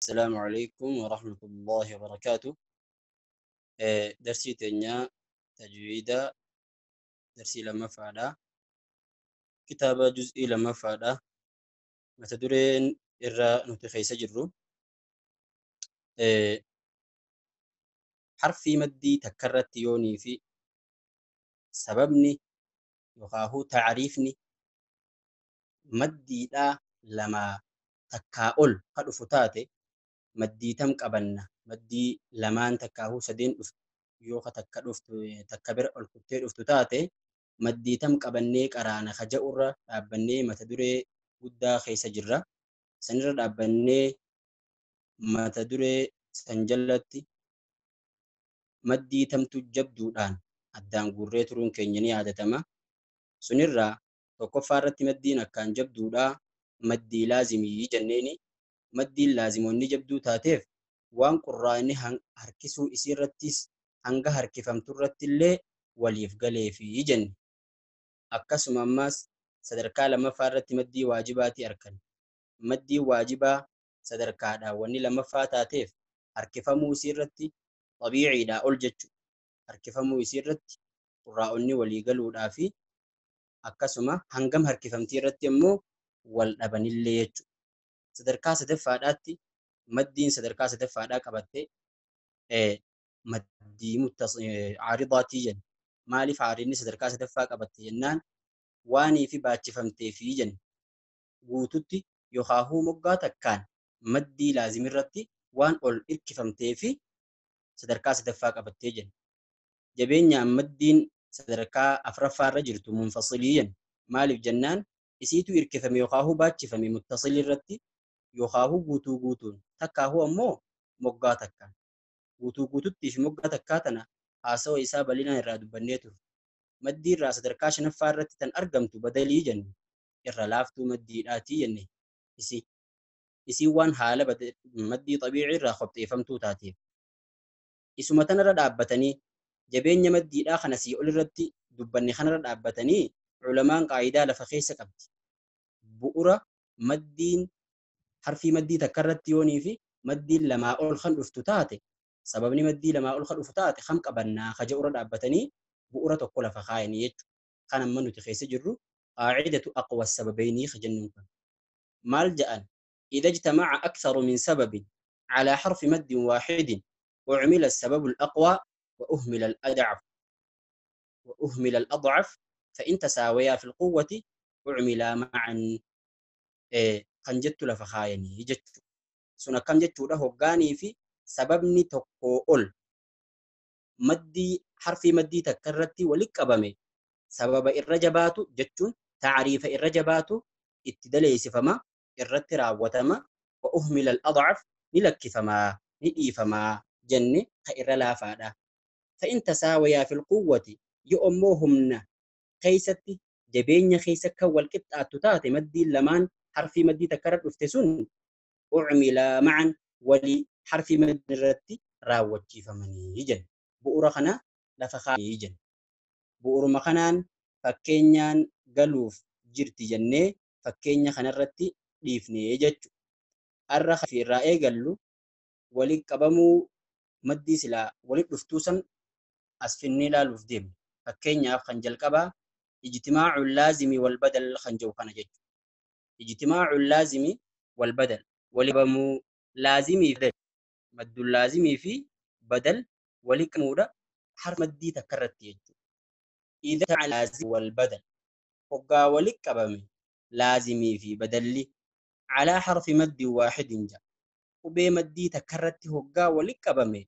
السلام عليكم ورحمة الله وبركاته. درسي تنيا تجويدا درسي لما فعلا كتابة جزئي لما فعلا متدرين إرى نتخي سجرو. حرفي مدي تكرت يوني في سببني يقاهو تعريفني مدي لا لما تكاؤل قد فتاتي مدي تم قبلنا مدي لمان تكاهو سدين يوخا تكا تكبر الكتير افتتاتي مدي تم قبلني قرانا خجأورا أبني متدري قدا خيس جرة سنرد أبني متدري سنجلتي مدي تم تجبدودان أدان قريترون كينيني عادتما سنرى تكفارت مدينة كان جبدودا مدي لازمي جنيني مدي لازموني جبدو تاتيف وان قراني هركسو إسيرتيس hanga harkifamturratti illee waliif galee fi jenne. Akkasuma ammas sadarkaa lammaffaa irratti maddii waajibaatii argan. Maddii waajibaa sadarkaadhaan wanni lammaffaa taateef harkifamuu isiirratti xabiiciidhaa ol jechuudha. Harkifamuu isiirratti qurraa'onni walii galuudhaa fi akkasuma hangam harkifamtii irratti immoo wal dhabanillee jechuudha. Sadarkaa sadaffaadhaatti maddiin sadarkaa sadaffaadhaa qabattee maddii caaridaatii jenna. Maaliif caaridni sadarkaa sadaffaa qabatte jennaan waanii fi baachifamtee fi jenna. Guututti yookaan moggaa takkaan maddii laazimirratti waan ol hirkifamtee fi sadarkaa sadaffaa qabattee jenna. Jabeenyaan maddiin sadarkaa afuraffaarra jirtu munfasilii jenna. Maaliif jennaan isiitu hirkifame yookaan baachifame muttasilirratti yookaan guutuu guutuun takkaahuu ammoo moggaa takkaan. Guutuu guututti fi moggaa takkaa tana haasawa isaa bal'inaan irraa dubbannee turre. Maddii irraa sadarkaa shanaffaa irratti tan argamtu badalii jenne. Irra laaftuu maddiidhaatii jenne. Isiin waan haala maddii xabiicii irraa qopheeffamtuu taateef. Isuma tanarra dhaabbatanii jabeenya maddiidhaa kana sii ol irratti dubbanne kanarra dhaabbatanii culamaan qaayidaa lafa keessa qabdi. Bu'ura maddiin harfii maddii takka irratti yoonii fi maddiin lamaa ol kan dhuftu taate sababni maddii lamaa ol kan dhufu taate kam qabannaa kaja ura dhaabbatanii bu'ura tokko lafa kaayanii jechuudha. Kan amma nuti keessa jirru qaacidatu aqwa sababaynii jennuun kun. Maal ja'an? إذا اجتمع أكثر من سبب على حرف مد واحد أعمل السبب الأقوى وأهمل الأضعف وأهمل الأضعف فإن تساويا في القوة أعملا معا. kan jettu lafa kaayanii jechuudha. Sun akkam jechuudha hoggaanii fi sababni tokkoo ol maddii harfii maddii takka irratti walitti qabame sababa irra jabaatu jechuun taariifa irra jabaatu itti daleessifama irratti raawwatama wa uhmila al-ad'af ni lakkifamaa ni dhiifamaa jenne ka irra laafaadha. Fa'in tasaawayaa fil quwwati yoo ammoo humna keessatti jabeenya keessa kan wal qixxaattu taate maddiin lamaan harfii maddii takka irra dhufte sun ucmila ma'an walii harfii maddii irratti raawwachiifamanii jenna. Bu'uura kana lafa kaayanii jenna. Bu'uuruma kanaan fakkeenyaan galuuf jirti jennee fakkeenya kanarratti dhiifnee jechuudha. Har'a irraa eegallu walitti qabamuu maddii silaa walitti dhuftuu san as finnee ilaaluuf deemna. Fakkeenyaaf kan jalqabaa ijtimaacu laazimii wal badal kan jedhu kana jechuudha. Ijtimaacu laazimii wal badal walitti qabamuu laazimii fi madduun laazimii fi badal walitti qabamuudha harfa maddii takka irratti jechuudha. Idha laazim wal badal hoggaa walitti qabame laazimii fi badalli calaa harfi maddi waaxidin jedha. Qubee maddii takka irratti hoggaa walitti qabame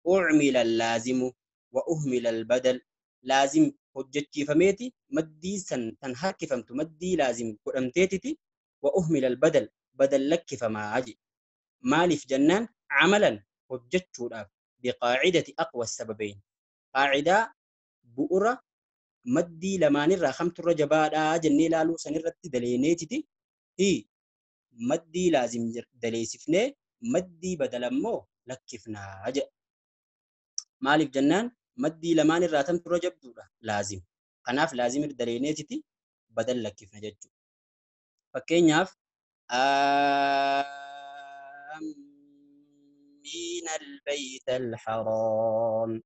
ucmila laazimu wa uhmila albadal laazim hojjechiifameeti maddii san tan harkifamtu maddii laazim godhamteetiti wa uhmila albadal badal lakkifamaa jedhe. Maaliif jennaan camalan hojjechuudhaaf biqaacidati aqwa sababayn qaacidaa bu'ura maddii lamaanirraa kamturra jabaadhaa jennee ilaaluu sanirratti daleeneetiti hi maddii laazim daleessifnee maddii badalammoo lakkifnaa jedha. Maaliif jennaan maddii lamaanirraa tamturra jabduudha laazim. Kanaaf laazim daleeneetiti badal lakkifna jechuudha. Fakkeenyaaf آمين البيت الحرام.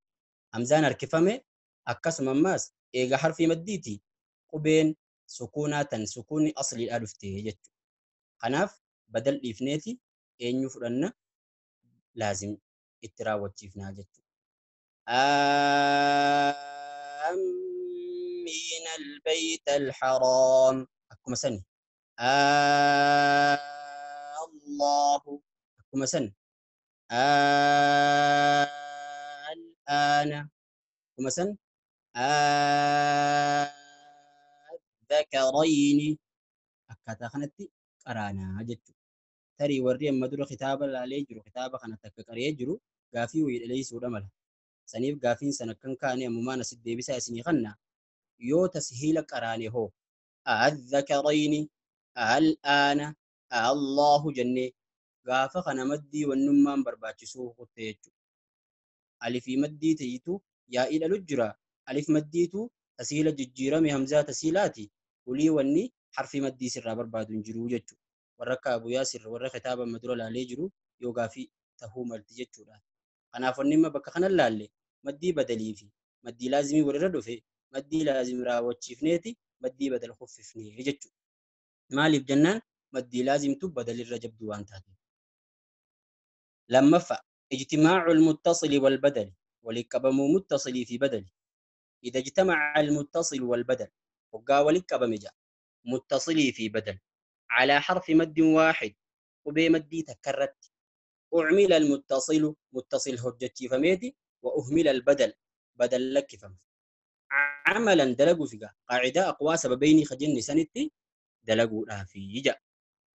همزان harkifame akkasuma ammaas eega harfii maddiiti qubeen sukuunaa tan sukuunni asliidhaa dhufte jechuudha. Kanaaf badal dhiifneeti eenyu fudhanna laazim itti raawwachiifnaa jechuudha. آمين البيت الحرام akkuma sani الله akkuma sani الآن akkuma san الذكرين akkaataa kanatti qaraanaa jechuudha. Tarii warri amma dura kitaaba laalee jiru kitaaba kana takka qaree jiru gaafii wayii dhaleessuudha mala. Saniif gaafiin sana akkan kaane ammumaan asitti deebisaa isinii kanna yoo tashiila qaraane hoo الذكرين الآن الله jennee gaafa kana maddii wannummaan barbaachisuu kutte jechuudha. Alifii maddii ta'itu yaa'ii dhalu jira. Alif maddiitu tasiila jijjiirame hamzaa tasiilaati. Ulii wanni harfi maddii sirraa barbaadu hin jiru jechuudha. Warra akka Abu Yaasir warra kitaaba amma dura laalee jiru yoo gaafii tahuu malti jechuudha. Kanaaf wanni amma bakka kana laalle maddii badalii fi maddii laazimii walirra dhufe maddii laazim raawwachiifneeti maddii badal kuffifnee jechuudha. Maaliif jennaan maddii laazimtu badalirra jabduu waan taateef. Lammaffaa اجتماع المتصل والبدل ولقبمو متصل في بدل. إذا اجتمع المتصل والبدل وقا ولقبم جاء متصلي في بدل على حرف مد واحد وبي مدي تكرت أعمل المتصل متصل هجتي فميتي وأهمل البدل بدل لك فم عملا دلقوا فيها قاعدة أقوى سببين خجن سنتي دلقوا في جاء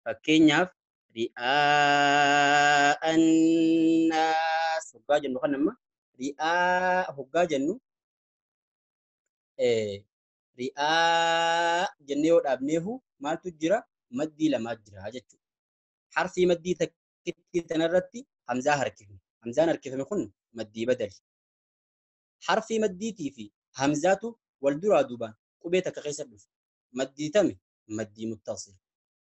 فكينياف رئاء الناس هقا جنو خنما رئاء هقا جنو رئاء جنيو دابنيه مالتو جرا مدي لما جرا جتو حرفي مدي تكتي تنرتي همزة هركفني همزة هركفني خن مدي بدل حرفي مدي تيفي همزاتو والدرا دوبان قبيتك غيسر مدي تمي مدي متصل.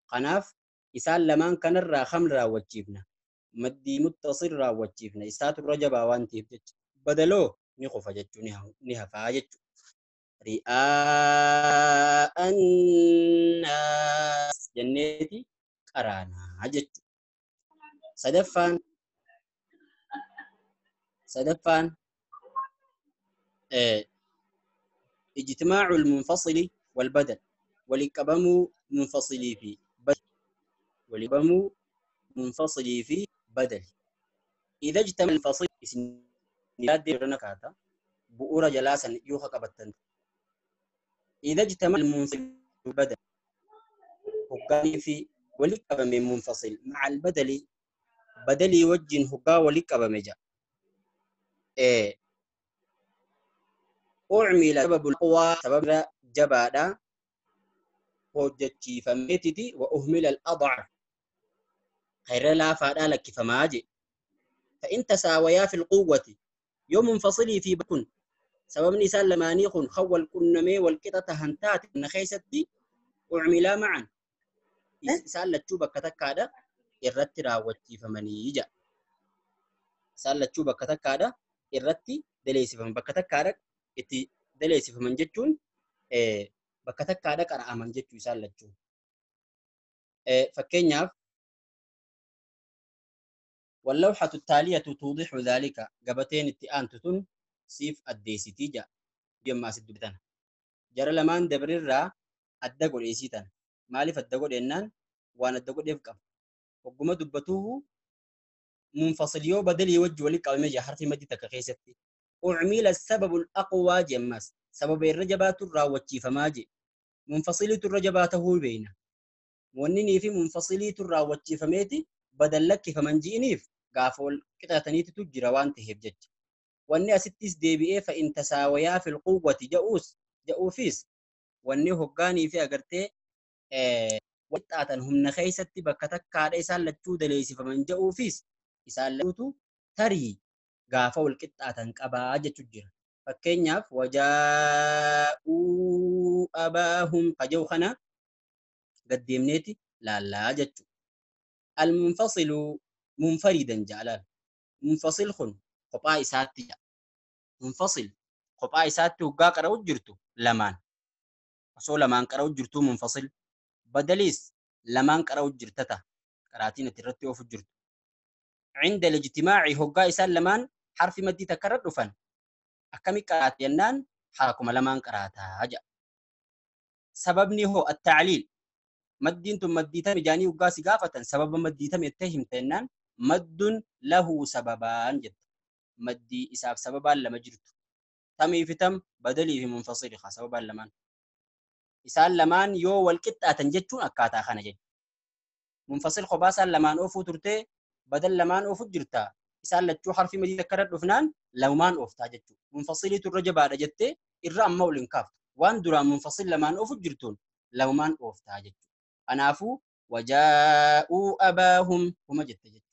قناف isaan lamaan kanarraa kam raawwachiifna? Maddii muttasil raawwachiifna. Isaatu irra jabaa waan ta'eef jecha. Badaloo ni qofa jechuun ni hafaa jechuudha. Ri'aa annaas jenneeti qaraanaa jechuudha. Sadaffaan ijtimaacul munfasili wal badal walitti munfasilii fi ولبمو منفصلي في بدل. إذا اجتمع الفصل بؤرة جلاسا يوخا قبتن. إذا اجتمع المنفصل بدل هقاني في ولقب من منفصل مع البدل بدلي وجه هقا ولقب مجا أعمل سبب القوى سبب جبادا hojjechiifameetiti wa uhmila al-ad'af khayra laafaadhaa lakkifamaa je. Fa'in tasaawayaa fil quwwati yoo munfasilii fi kun sababni isaan lamaanii kun kan wal qunnamee wal qixa tahan taate na keessatti ucmilaa macan isaan lachuu bakka takkaadha irratti raawwachiifamanii jedha. Isaan lachuu bakka takkaadha irratti daleessifaman bakka takkaadha itti daleessifaman jechuun bakka takkaadha qara'aman jechuu isaan lachuu. Fakkeenyaaf واللوحة التالية توضح ذلك قبتين اتئان تتن سيف الديسيتي جا بيما سدبتنا جرى لمان دبرر الدقل إيسيتنا مالف الدقل إنان وانا الدقل يفقف وقم دبتوه منفصل يو بدل يوجه ولك أو مجي حرف مدي تكخيستي أعمل السبب الأقوى جماس سبب الرجبات الراوتي فماجي منفصلة الرجبات هو بينه ونني في منفصلية الراوتي فميتي بدل لك فمن جئنيف قافول قطعتني تجرى وانت هبجج واني أستيس دي بي فإن تساويا في القوة جاوس جاوفيس واني هقاني في أقرتي وطاعتن هم نخيستي بكتك كاد إسان لتشو دليسي فمن جاوفيس إسان لتشو تري قافول قطعتن قباجة تجرى فكينياف وجاءوا أباهم قجوخنا قديمنيتي لا لا جتشو المنفصل منفردا جعلان Munfasil kun kophaa isaatti jedha. Munfasil kophaa isaatti hoggaa qara'u jirtu lamaan. Osoo lamaan qara'u jirtuu munfasil. Badaliis lamaan qara'u jirta ta'a. Qaraatiin ati irratti oofu jirtu. Cinda lijtimaaci hoggaa isaan lamaan harfi maddii takka irra dhufan. Akkami qaraate jennaan harakuma lamaan qaraataa jedha. Sababni hoo attacliil. Maddiin tun maddii tami jaanii hoggaa si gaafatan sababa maddii tami jettee himta jennaan maddun lahu sababaan jetta. Maddii isaaf sababaan lama jirtu. Tamii fi tam badalii fi munfasili haa sababaan lamaan. Isaan lamaan yoo wal qixxaatan jechuun akkaataa kana jechuudha. Munfasil kophaa isaan lamaan oofuu turtee badal lamaan oofuu jirta. Isaan lachuu harfi maddii takka irra dhufnaan lamaan ooftaa jechuudha. Munfasiliitu irra jabaadha jettee irra amma ol hin kaaftu. Waan duraan munfasil lamaan oofuu jirtuun lamaan ooftaa jechuudha. Kanaafuu wajaa'uu abaahum huma jette jechuudha.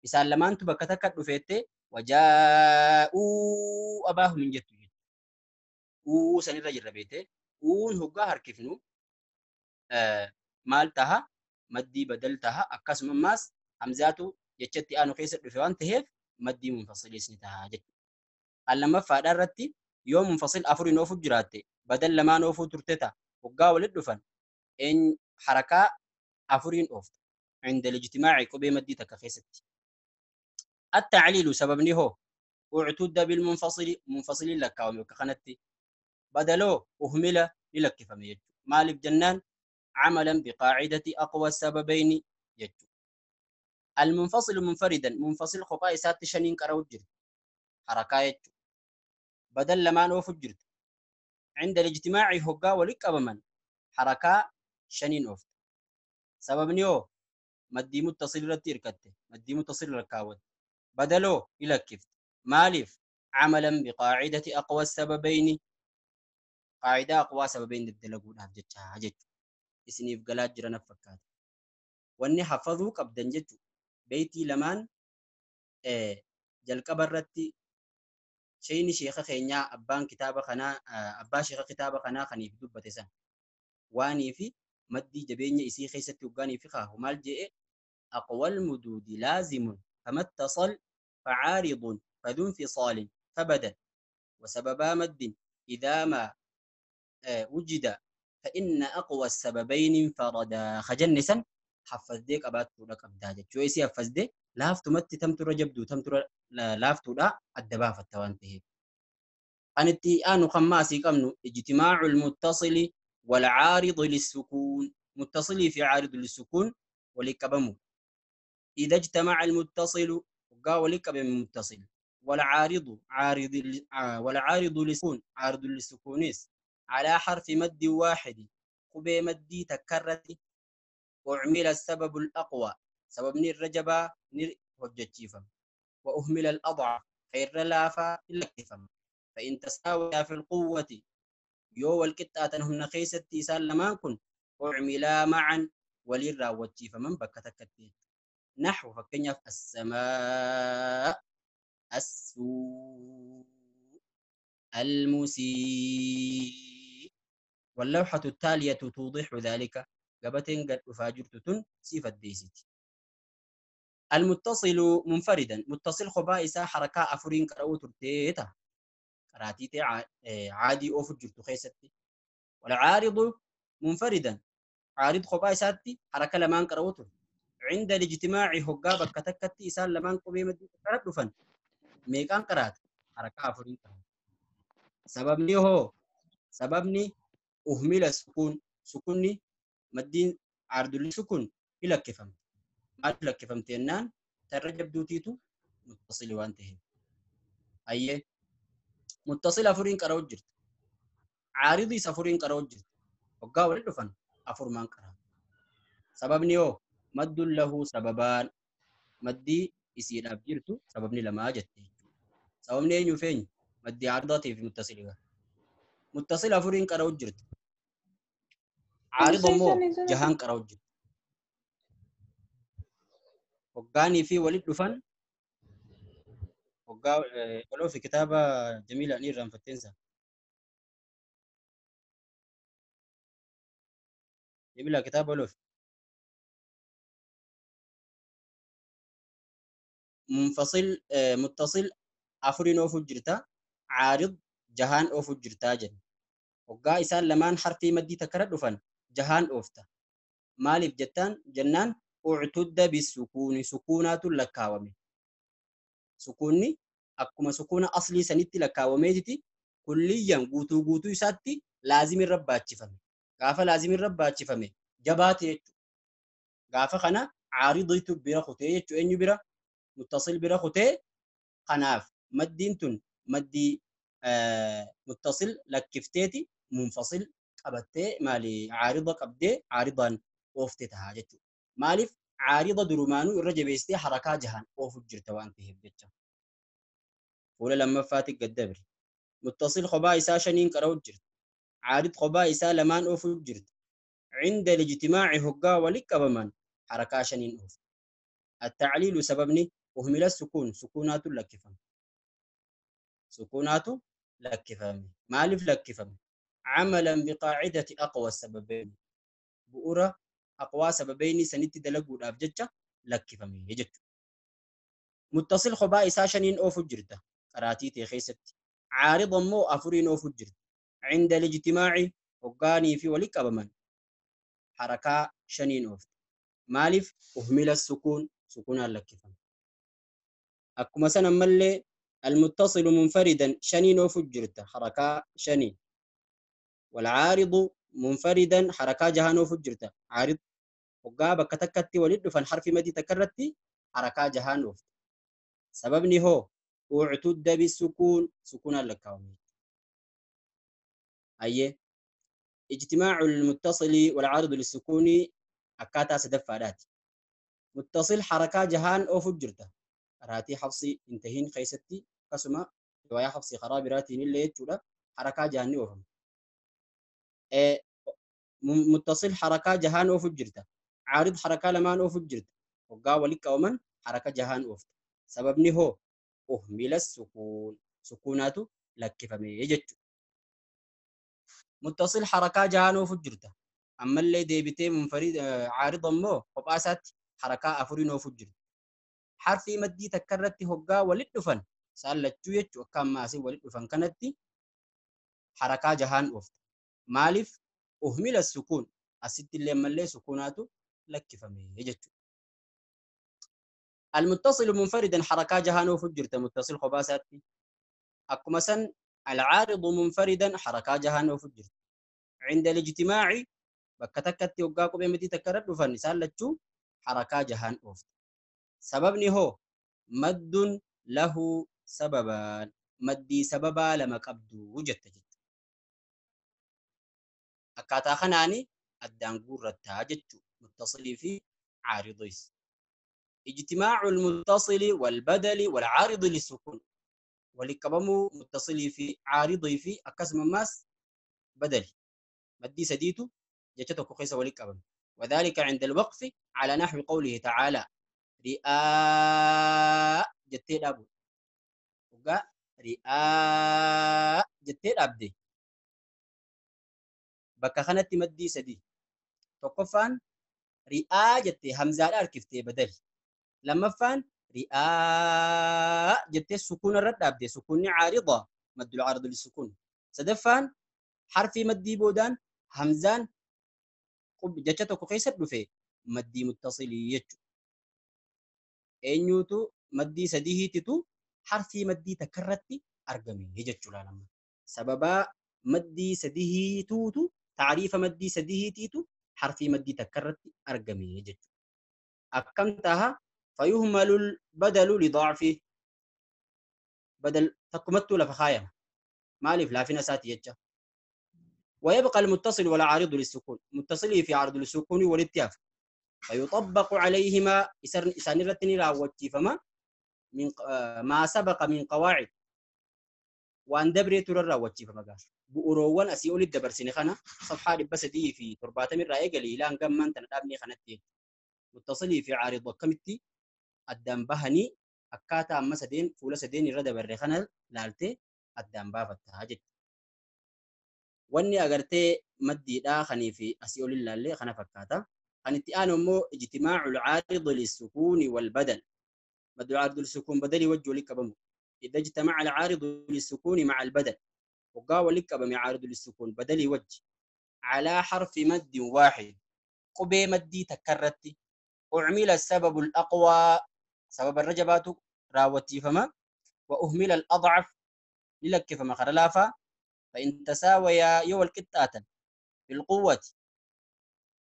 Isaan lamaantu bakka takka dhufeette wajaa'uu abaahum hin jettu jechuudha. Uu sanirra jirra beete. Uun hoggaa harkifnu maal taha? Maddii badal taha. Akkasuma ammaas hamzaatu jechatti aanu keessa dhufe waan ta'eef maddii munfasiliis ni taha jechuudha. Kan lammaffaadhaa irratti yoo munfasil afuriin oofuu jiraatte badal lamaan oofuu turte ta'a. Hoggaa walitti dhufan harakaa afuriin oofta. Cinda lijtimaaci qubee maddii takka keessatti. التعليل سببني هو اعتد بالمنفصل منفصل لك كخنتي بدلو أهمل لك فميج مالك جنان عملا بقاعدة أقوى السببين يجو. المنفصل منفردا منفصل خطأ سات شنين كروجر حركات بدل لما نوفجرت عند الاجتماع هقا ولك أبمن حركة شنين أوفت. سبب نيو مدي متصل رتيركته مدي متصل ركاوت بدلو إلى كيف مالف عملا بقاعدة أقوى السببين قاعدة أقوى سببين الدلقون هجتها هجت إسنيف قلات جرنا فكات واني حفظوك أبداً جتو بيتي لمان جلق برتي شيني شيخ خينيا أبان كتابة خنا أبا شيخ كتابة خنا خنيف دبة سن واني في مدي جبيني إسي خيستي وقاني في خاه مال جئ أقوى المدود لازم فما اتصل فعارض فذو انفصال فبدل وسببا مد إذا ما وجد فإن أقوى السببين انفردا. خجنسا حفظ ديك أبات لك أبداجة شو يسي حفظ ديك لافتو مت تمتر جبدو تمتر لافتو لا الدبافة التوانته. أنتي آنو خماسي كمنو اجتماع المتصل والعارض للسكون متصلي في عارض للسكون ولكبمو إذا اجتمع المتصل وقال المتصل والعارض عارض والعارض للسكون عارض للسكونيس على حرف مد واحد قبي مدي تكرت وعمل السبب الأقوى سبب نير رجبا نير هجتشيفا وأهمل الأضعف خير لافا إلا اكتفا فإن تساويا في القوة يو الكتة هن خيست تيسال لما كن وعملا معا وللراوتشيفا من بكتكتي نحو فكنيا في السماء السوء المسيء. واللوحة التالية توضح ذلك قبتين قد أفاجرتتن صفة ديسيتي. المتصل منفردا متصل خبائسا حركة أفرين كراو ترتيتا كراتيتي عادي أوفجرتو خيستي. والعارض منفردا عارض خبائساتي حركة لمان كراو ترتيتا عند الاجتماع هقا بكتكتي إسان لمان قبي مدي تردفن ميكان قرات حركة أفرين قرات. سببني هو سببني أهمل السكون سكوني مدين عرض السكون إلى كفم ما إلى كفم تنان ترجب دوتيتو متصل وانتهي أيه متصل أفرين قرات جرت عارضي سفرين قرات جرت هقا ولدفن أفرمان قرات. سببني هو مد له سببان مدي يصير أبجرتو سببني لما جت سببني أين فين مدي عرضتي في متصلها متصل أفرين كراو جرت عارض مو جهان كراو جرت وقاني في ولد لفن وقا ولو في كتابة جميلة نير رنفتنسا جميلة كتابة ولو Munfasil muttasil afuriin oofu jirta. Caarid jahaan oofu jirtaa jenna. Hoggaa isaan lamaan harfii maddii takkarra dhufan jahaan oofta. Maaliif jettaan jennaan uctudda bisukuuni sukuunaatu lakkaawame. Sukuunni akkuma sukuuna aslii sanitti lakkaawameetiti kulliyyan guutuu guutuu isaatti laazimirra baachifame. Gaafa laazimirra baachifame jabaate jechuudha. Gaafa kana caaridiitu bira kutee jechuudha. Eenyu bira? Muttasil bira kutee kanaaf maddiin tun maddii muttasil lakkifteeti munfasil qabattee maali caarida qabdee caaridaan oofte tahaa jechuudha. Maaliif caarida durumaanuu irra jabeessitee harakaa jahaan oofuuf jirta waan ta'eef jecha. Fuula lammaffaatti gad dabri. Muttasil kophaa isaa shaniin qara'u jirta. Caarid kophaa isaa lamaan oofuuf jirta. Cinda lijtimaaci hoggaa walitti qabaman harakaa shaniin oofu. Attacliilu sababni uhmila sukuun sukuunaatu lakkifame. Sukuunaatu lakkifame. Maaliif lakkifame? Camalan biqaacidati aqwa sababeyn. Bu'uura aqwaa sababeynii sanitti dalaguudhaaf jecha lakkifame jechuudha. Muttasil kophaa isaa shaniin oofu jirta qaraatii ta'e keessatti. Caarid ammoo afuriin oofu jirta. Cinda lijtimaaci hoggaanii fi walitti qabaman harakaa shaniin oofta. Maaliif uhmila sukuun sukuunaan lakkifame. Akkuma san ammallee almuttasilu munfaridan shaniin oofu jirta harakaa shaniin. Walcaaridu munfaridan harakaa jahaan oofu jirta. Caarid hoggaa bakka takkatti walitti dhufan harfi madii takka irratti harakaa jahaan oofta. Sababni hoo uctudda bisukuun sukuunaan lakkaawame. Ayyee ijtimaacu lmuttasili walcaaridu lissukuuni akkaataa sadaffaadhaati. Muttasil harakaa jahaan oofu jirta. Qaraatii Hafsii hin tahin keessatti akkasuma riwaayaa Hafsii karaa biraatiin illee jechuudha harakaa jahaan ni oofama. Muttasil harakaa jahaan oofu jirta. Caarid harakaa lamaan oofu jirta. Hoggaa walitti qabaman haraka jahaan oofta. Sababni hoo uhmila sukuun sukuunaatu lakkifame jechuudha. Muttasil harakaa jahaan oofu jirta. Ammallee deebitee munfarid caarid ammoo kophaa isaatti harakaa afuriin oofu jirta. Harfii maddii takka irratti hoggaa walitti dhufan isaan lachuu jechuu akka ammaa asii walitti dhufan kanatti harakaa jahaan oofta. Maaliif uhmila sukuun asitti illee ammallee sukuunaatu lakkifame jechuudha. Almuttasilu munfaridan harakaa jahaan oofu jirta muttasil kophaa isaatti. Akkuma san alcaaridu munfaridan harakaa jahaan oofu jirta. Cinda lijtimaaci bakka takkatti hoggaa qubee maddii takka irra dhufan isaan lachuu harakaa jahaan oofta. Sababni hoo maddun lahu sababaan maddii sababaa lama qabdu jetta jechuudha. Akkaataa kanaani addaan guurrattaa jechuudha muttasilii fi caaridis. Ijtimaacu lmuttasili walbadali walcaaridi lissukuun walitti qabamuu muttasilii fi caaridii fi akkasuma ammaas badali maddii sadiitu jecha tokko keessa walitti qabame. Wadhalika cinda alwaqfi calaa naxwi qawlihi tacaalaa ri'aa jettee dhaabu. Hoggaa ri'aa jettee dhaabde bakka kanatti maddii sadii. Tokkoffaan ri'aa jettee hamzaadha harkiftee badali. Lammaffaan ri'aa jettee sukuuna irra dhaabde sukuunni caarida maddul caaridu lisukuun. Sadaffaan harfii maddii boodaan hamzaan jecha tokko keessa dhufe maddii muttasilii jechuudha. Eenyuutu maddii sadii hiititu harfii maddii takka irratti argame jechuudha lama. Sababaa maddii sadii hiituutu taariifa maddii sadii hiitiitu harfii maddii takka irratti argame jechuudha. Akkam taha fayuhmalul badalu lidaafi badal takkumattuu lafa kaayama. Maaliif laafina isaati jecha. ويبقى المتصل والعارض للسكون متصل في عارض للسكون والاتياف فيطبق عليهما إسانرتني راوتي فما من ما سبق من قواعد وان دبري ترى راوتي فما قال بؤروان أسيول الدبر سنخنا صفحة بس دي في تربات من رأي قال إلى أن قم تنابني خنتي متصلي في عارض وكمتي الدم بهني أكاتا أما سدين فولا سدين الردب الرخنا لالتي الدم بافتها جد wanni agartee maddiidhaa kanii fi asii olin laallee kana fakkaata. Kan itti aanu immoo ijtimaacul caaridi lissukuuni wal badal. مد العارض للسكون بدلي وجه لك. إذا اجتمع العارض للسكون مع البدل وقاوى لك عارض للسكون بدلي وجه على حرف مد واحد قبي مدي تكررت أعمل السبب الأقوى سبب الرجبات راوتي فما وأهمل الأضعف لك فما خرلافا فإن تساويا يو الكتاتا في القوة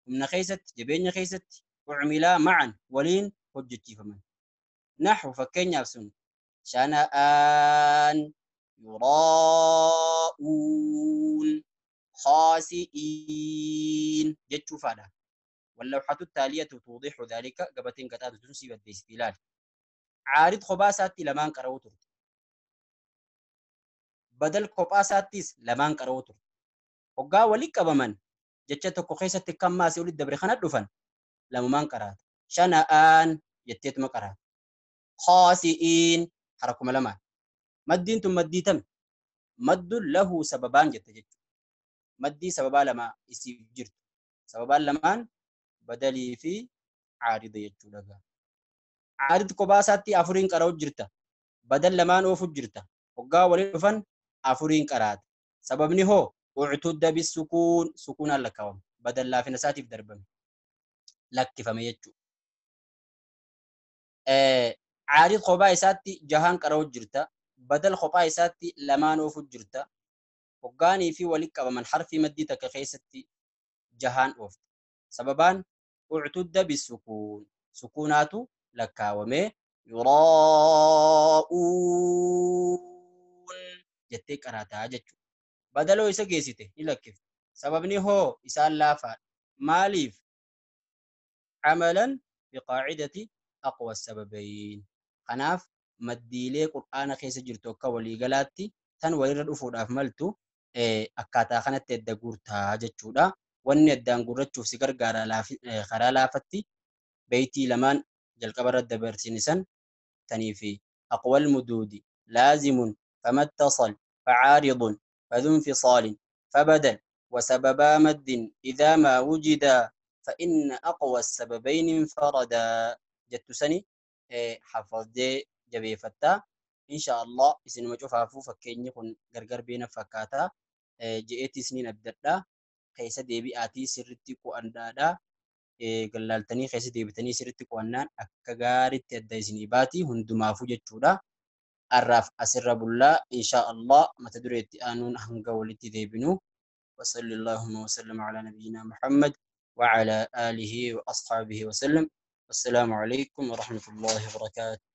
من خيست جبين خيست أعملا معا ولين حجتي فمن نحو فكين يابسون شنآن يراءون خاسئين جتشو فادا. واللوحة التالية توضح ذلك قبتين قطعت تنسي بالديستلال عارض خباسات لمان قروتر بدل خباساتيس لمان قروتر وقا ولك بمن جتشتك خيست كم ما سيولد دبر خند دفن لما قرات شنآن جتيت ما قرات خاسئين حركم لما مدين ثم مديتم مد له سببان جت مدي سببا لما يسيب جرت سببان لمان بدلي في عارض يجولغا عارض كوباساتي افرين قراو جرتا بدل لمان اوف جرتا وغا ولي فن افرين قرات سببني هو اعتد بالسكون سكون لكوم بدل لا في نساتي دربم لك فما يجو عارض خبايساتي جهان قراو جرتا بدل خبايساتي لمان اوف جرتا وغاني في ولك من حرف مديتك خيستي جهان اوف سببان اعتد بالسكون سكونات لكاومي يراءون جتي قراتا جچو بدلو isa geessite ni lakkif sababni hoo isaan laafa maaliif amalan biqaacidati aqwa sababayn kanaaf maddiilee qur'aana keessa jirtu akka waliigalaatti tan walirra dhufuudhaaf maltu akkaataa kanatti edda guurtaa jechuudha. Wanni addaan gurrachuuf si gargaara karaa laafatti beeytii lamaan jalqabarra dabarsinisan tanii fi aqwal muduudi laazimun famattasal facaaridun فذو انفصال فبدل وسببا مد إذا ما وجدا فإن أقوى السببين انفردا جت سني حفظ دي جبي فتا إن شاء الله إسن ما شوفها فكيني كن غرغر بين فكاتا جئتي سنين أبدأ خيسة ديبي آتي سرتي كو أندادا قلالتني خيسة ديبتني سرتي كو أنان أكغاري تدى سني باتي هندما فوجة الراف أسر بالله إن شاء الله ما تدري آنون هنگا ولتي ديبنو. وصلى اللهم وسلم على نبينا محمد وعلى آله وأصحابه وسلم. والسلام عليكم ورحمة الله وبركاته.